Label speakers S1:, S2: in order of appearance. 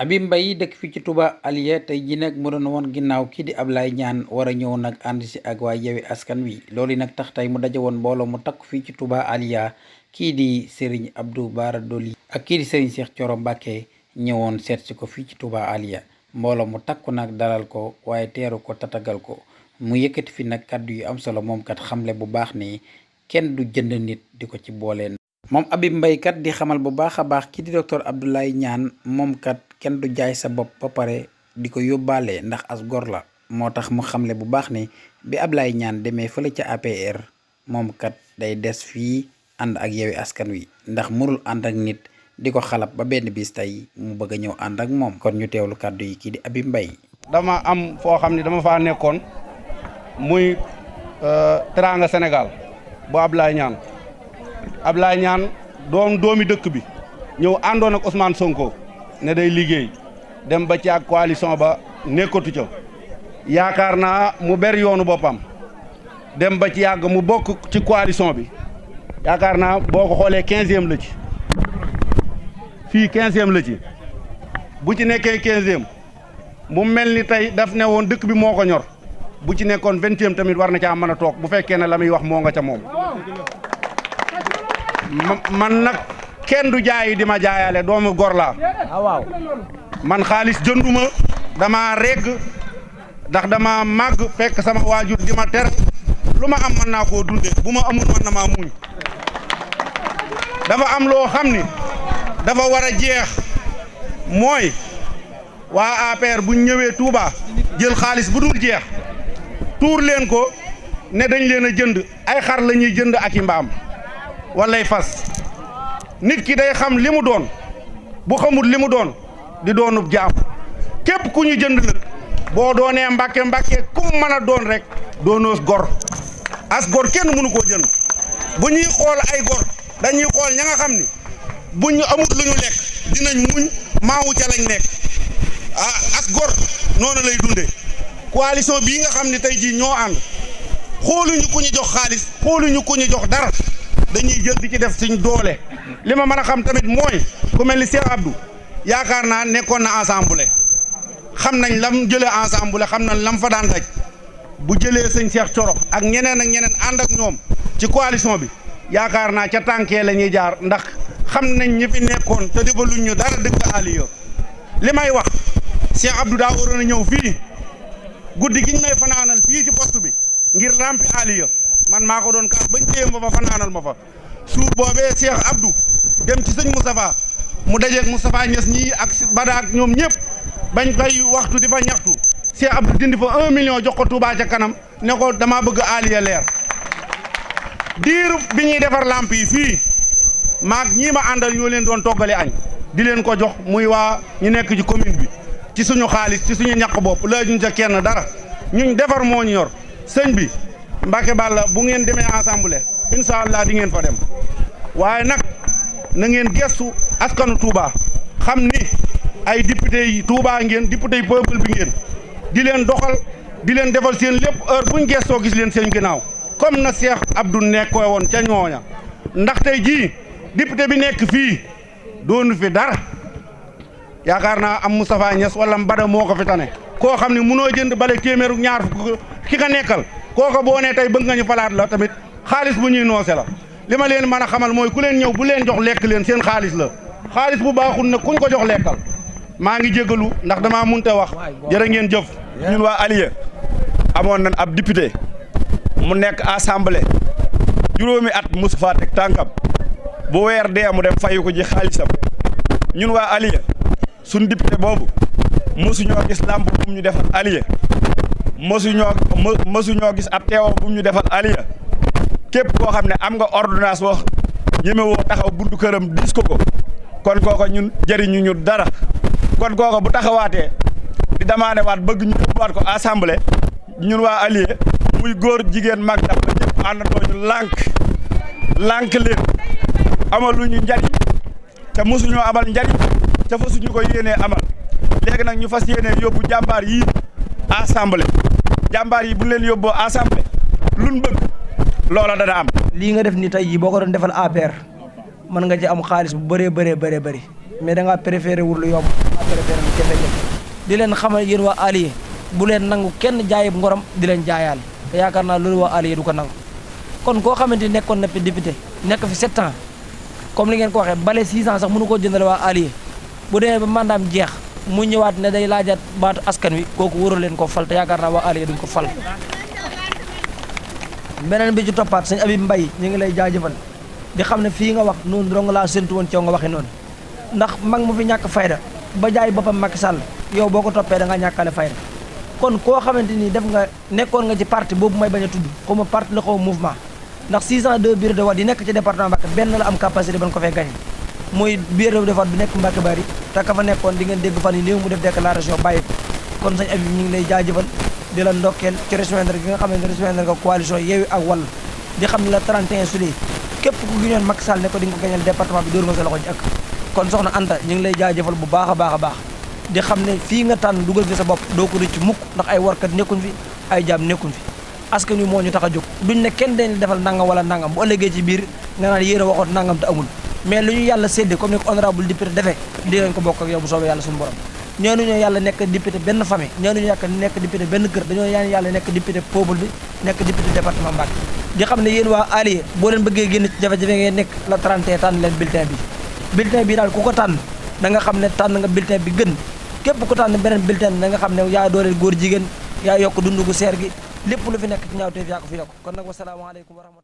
S1: Abi Mbaye dëkk fii ci Touba Aliya tey ji nag mu doon woon ginnaaw kii di Ablaye Niane war a ñëw nag ànd si ak waa Yewwi Askan Wi loolu nag tax tey mu daje woon mbooloo mu takk fii ci Touba Aliya kii di Serigne Abdou Bara Dolly ak kii di Serigne Cheikh Thioro Mbacké ñëwoon seet si ko fii ci Touba Aliya mbooloo mu takku nag dalal ko waaye teeru ko tatagal ko mu yëkkati fi nag kaddu yu am solo moom kat xamle bu baax ni kenn du jënd nit di ko ci booleen moom Abi Mbaye kat di xamal bu baax a baax kii di docteur Abdoulaye Niane moom kat kenn du jaay sa bopp ba pare di ko yóbbaale ndax as gor la moo tax mu xamle bu baax ni bi Ablaye Niane demee fële ca APR moom kat day des fii ànd ak Yewwi Askan Wi ndax mënul ànd ak nit di ko xalab ba benn bis tey mu bëgg a ñëw ànd ak moom kon ñu teewlu kàddu yi kii di Abi Mbaye.
S2: dama am foo xam ne dama faa nekkoon muy Teranga Sénégal bu Ablaye Niane doomi dëkk bi ñëw àndoon ak Ousmane Sonko ne day liggéey dem ba ci ak coalition ba nekkatu ca yaakaar naa mu ber yoonu boppam dem ba ci yàgg mu bokk ci coalition bi yaakaar naa boo ko xoolee 15e la ci fii 15e la ci bu ci nekkee 15e mu mel ni tey daf ne woon dëkk bi moo ko ñor bu ci nekkoon 20e tamit war na caa mën a toog bu fekkee ne la muy wax moo nga ca moom man nag kenn du jaayi di ma jaayale doomu gor laa man xaalis jënduma dama regg ndax dama màgg fekk sama waajur di ma ter lu ma am mën naa koo dunde bu ma amul mën na maa muñ dafa am loo xam ni dafa war a jeex mooy waa APR bu ñëwee Touba jël xaalis bu dul jeex tuur leen ko ne dañ leen a jënd ay xar la ñuy jënd ak i mbaam walay fas nit ki day xam li mu doon bu xamul li mu doon di doonub jaam képp ku ñu jënd nag boo doonee mbàkke kum mën a doon rek doonoos gor as gor kenn mënu koo jënd bu ñuy xool ay gor dañuy xool ña nga xam ni bu ñu amut lu ñu lekk dinañ muñ maawu ca lañ nekk as gor noonu lay dunde coalition bii nga xam ni tey jii ñoo ànd xooluñu ku ñu jox xaalis xooluñu ku ñu jox dara dañuy jël di ci def suñ doole li ma mën a xam tamit mooy ku mel ni Cheikh Abdou yaakaar naa nekkoon na ensemble xam nañ lam jëlee ensemble xam nañ lam fa daan daj bu jëlee sëñ Cheikh Thioro ak ñeneen ànd ak ñoom ci coalition bi yaakaar naa ca tànkee la ñuy jaar ndax xam nañ ñi fi nekkoon te defaluñ ñu dara dëkk Aliya li may wax Cheikh Abdou daa waroon a ñëw fii guddi giñ may fanaanal fii ci poste bi ngir rampi Aliya man maa ko doon kaas bañ téye ma fa fanaanal ma fa suur boobee Cheikh Abdou dem ci sëñ Moustapha mu dajeeg Moustapha Niass ñii ak Bada ak ñoom ñëpp bañ koy waxtu di fa ñaxtu Cheikh Abdou dindi fa 1 million jox ko Touba ca kanam ne ko dama bëgg Aliya leer diiru bi ñuy defar lamp yi fii maag ñii ma àndal ñoo leen doon toggale añ di leen ko jox muy waa ñu nekk ci commune bi ci suñu xaalis ci suñu ñàkk bopp laajuñ ca kenn dara ñuñ defar moo ñu yor sëñ bi Mbacke Balla bu ngeen demee assemblée incha allah di ngeen fa dem waaye nag na ngeen gestu askanu Touba xam ni ay député yi Touba ngeen député yi peuple bi ngeen di leen doxal di leen defal seen lépp heure buñ gestoo gis leen seen ginnaaw comme na Cheikh Abdou nekkoo woon ca ñooña ndax tey jii député bi nekk fii doonu fi dara yaakaar naa am Moustapha Niass wala Mbada moo ko fi tane koo xam ne munoo jënd bale téeméeru ñaar fukk ki nga nekkal kooka boo nee tey bëgg nga ñu falaat la tamit xaalis bu ñuy noose la li ma leen mën a xamal mooy ku leen ñëw bu leen jox lekk leen seen xaalis la xaalis bu baaxul nag kuñ ko jox lekkal maa ngi jégalu ndax damaa munte wax jërë ngeen jëf.
S3: ñun waa Aliya amoon nañ ab député mu nekk assemblée juróomi at mosu faa teg tànkam bu weer dee mu dem fayu ko ji xaalisam ñun waa Aliya suñ député boobu mosuñoo gis lamp bu mu ñu defal Aliya mosuñoo gis ab teewoo bu mu ñu defal Aliya képp koo xam ne am nga ordonnance wax ñemewoo taxaw buntu këram dis ko kon kooko ñun jëriñu ñu dara kon kooko bu taxawaatee di demandé waat bëgg ñu yóbbuwaat ko assemblée ñun waa Aliya muy góor jigéen mag ndax ba ñëpp àndandoo ñu lànk leen amaluñu njariñ te mosuñoo amal njariñ te fa suñu ko yéenee amal léegi nag ñu fas yéenee yóbbu jàmbaar yi assemblée jàmbaar yi bu leen yóbboo assemblée luñ bëgg loola dana am
S4: lii nga def ni tey jii boo ko doon defal APR mën nga ci am xaalis bu bëree bëri mais da ngaa préféré wul lu yomb da ngaa préféré lu jafe-jafe di leen xamal yéen waa Alieu bu leen nangu kenn jaayib ngorom di leen jaayaal te yaakaar naa loolu waa Alieu du ko nangu kon koo xamante ni nekkoon na fi député nekk fi 7 ans comme li ngeen ko waxee bale 6 ans sax mënu koo jëndal waa Alieu bu demee ba mandaam jeex mu ñëwaat ne day laajaat baatu askan wi kooku wóorul leen ko fal te yaakaar naa waa Alieu duñ ko fal. beneen bi ci toppaat sëñ Habib Mbaye ñu ngi lay jaajëfal di xam ne fii nga wax noonu dong laa séntu woon ci nga waxee noonu ndax mag mu fi ñàkk fayda ba jaay boppam Macky Sall yow boo ko toppee da nga ñàkkale fayda kon koo xamante ni def nga nekkoon nga ci parti boobu may bañ a tudd xaw ma parti la xaw ma mouvement ndax 602 bureau de vote yi nekk ci département Mbacké benn la am capacité ban ko fay gagné muy bureau de vote bi nekk Mbacké Bari te ka fa nekkoon di ngeen dégg fan yi néew mu def déclaration bàyyi ko kon sëñ Habib ñu ngi lay jaajëfal di la ndokkeel ci rejoindre gi nga xam ne rejoindre nga coalition Yewwi ak Wallu di xam ne la 31 juillet képp ku giñoon Macky Sall ne ko di nga ko gañal département bi dóor nga sa loxo ci ak kon soxna Anta ñu ngi lay jaajëfal bu baax a baax di xam ne fii nga tànn dugal fi sa bopp doo ko rëcc mukk ndax ay warkat nekkuñ fi ay jaam nekkuñ fi askan wi moo ñu tax a jóg duñ ne kenn dañ defal nangam wala nangam bu ëllëgee ci biir nga naan yéen a waxoon nangam te amul mais lu ñu yàlla séddee comme ni ko honorable député defee di leen ko bokk ak yow bu soobee yàlla suñu borom ñooñu yàlla nekk député benn famille ñooñu nekk député benn kër dañoo ñaan yàlla nekk député peuple bi nekk député département Mbacké di xam ne yéen waa Alieu boo leen bëggee génn ci jafe-jafe ngeen nekk la 31 tànn leen bulletin bi daal ku ko tànn da nga xam ne tànn nga bulletin bi gën képp ku tànn beneen bulletin da nga xam ne yaa dooleel góor jigéen yaa yokk dundu gu seer gi lépp lu fi nekk ci ñaawteef yaa ko fi yokk kon nag wasalaamaaleykum wa rahmatulah